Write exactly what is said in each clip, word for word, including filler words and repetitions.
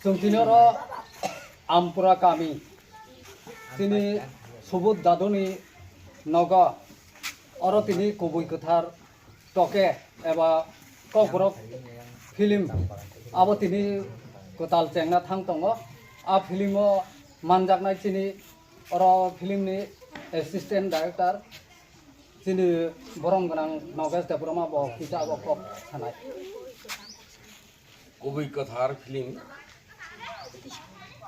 Chwng tini oro Ampura kami, tini Subodh daduni nogo, oro tini kubui kwthar toke eba Kokborok film abo tini kwtal chengna thang tongo. A film o manjaknai chini oro film ni assistant director chini borom gwnang Nogesh Debbarma bo kisa abo kok sanai. Kubui kwthar film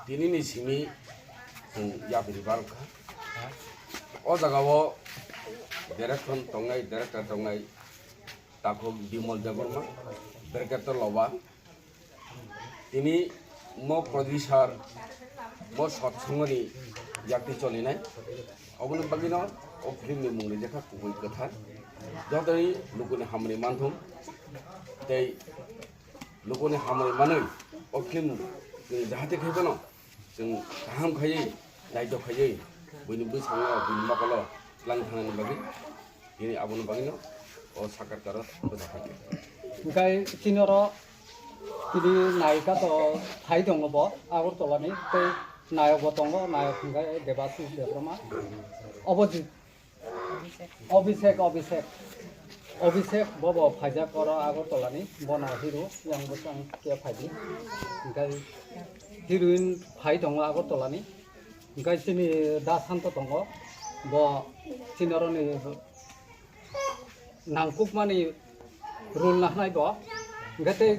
tini ni simi chwng yapri barokha. O jaga o direction tongnai, director tongnai takhuk Bimal Debbarma, director Loba. Tini mo producer, mo sotsongoni yakti cholinai. Oboni bagwino o film ni mung rijak kha Kubui Kwthar. Jotoni lukuni hamri manthung tei lukuni hamri manwi o film chwng jahate khai phano chwng kaham khaiwi, naithok khaiwi buini bwskango, buini mokolo twlang thangnani bagwi tini aboni bagwino o sakarkaro bwchak kha. Hwnkhe chini oro tini nayika to phai tongo bo Agartala ni, tei nayok bo tongo, nayok hwnkhe Debashish Debbarma. Obo ji-, Abhishek, Abhishek. Abhishek bobo phaijak oro Agartala ni, bono hero, yang bwsang khe phaidi. Hwnkhe heroine phai tongo Agartala ni. Hwnkhe chini Da Santo tongo, bo chini oro ni nangkukmani role nahnai bo. Hwnkhe tei,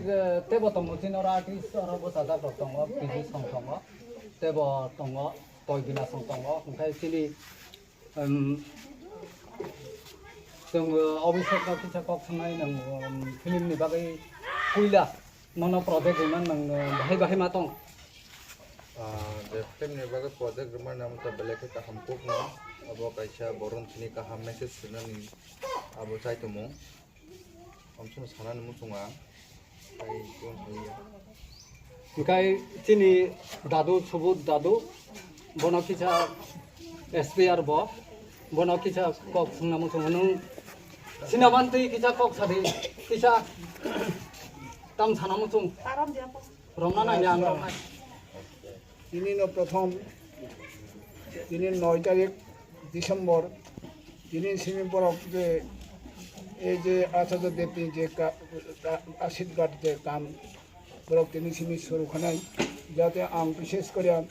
teibo tongo chini oro artist oro bwchajak rok tongo, Biju Song tongo, teibo tongo, Toibina Song tongo. Hwnkhe chini Em, chwng, o, Abhishek no kisa kok sanai nang, em, film ni bagwi puila nono project rwna nang, em, bahai bahai ma tong? Ah, je film ni bagwi project rwma nang ta belai khe kaham kuk no, abo kaisa boron chini kaham message swnani abo chai tongmung. Amsong sanani muchunga, tai tong thangya. Hwnkhe chini dadu, Subodh dadu, bono kisa S P R bo, bono kisa kok sungna muchungo. Nwng sinaban twi kisa kok sadi, kisa tam sana muchung. Romna nangya ang romnai. Tini no prothom, tini noi tarik December, tini simi borok je, ei je Acharya Dev ni je ka-, ka-, Ashirwad je kam, borok tini simi suru khanai, jate ang bishesh kore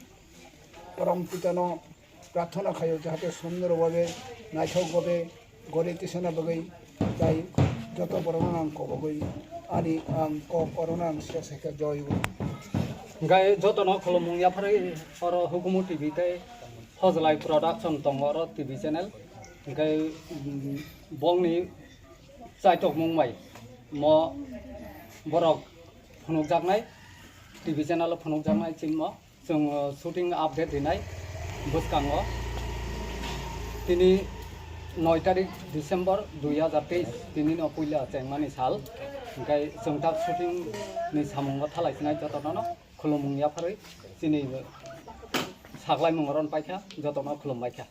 Param Pita no prarthana khaio, jahate sundor babe, naithok babe, gori tisana bagwi tai joto borokno ang kobogwi ani ang kok orono ang se se khe joy. Hwnkhe jotono khulumung yapharwi oro Hukumu T V tei Hojlai Production tongo oro T V channel. Hwnkhe, mm, bongni chaitokmung bai mo borok phunukjaknai, T V channel o phunukjaknai chini mo. Chwng, uh, shooting update rinai bwskango. Tini noi tarik December dui hazar teis, tini no puila chengmani sal. Hwnkhe chwng tak shooting ni samungo thalai sinai jotono no khulumung yapharwi chini saklaimung ron paikha, jotono khulum baikha.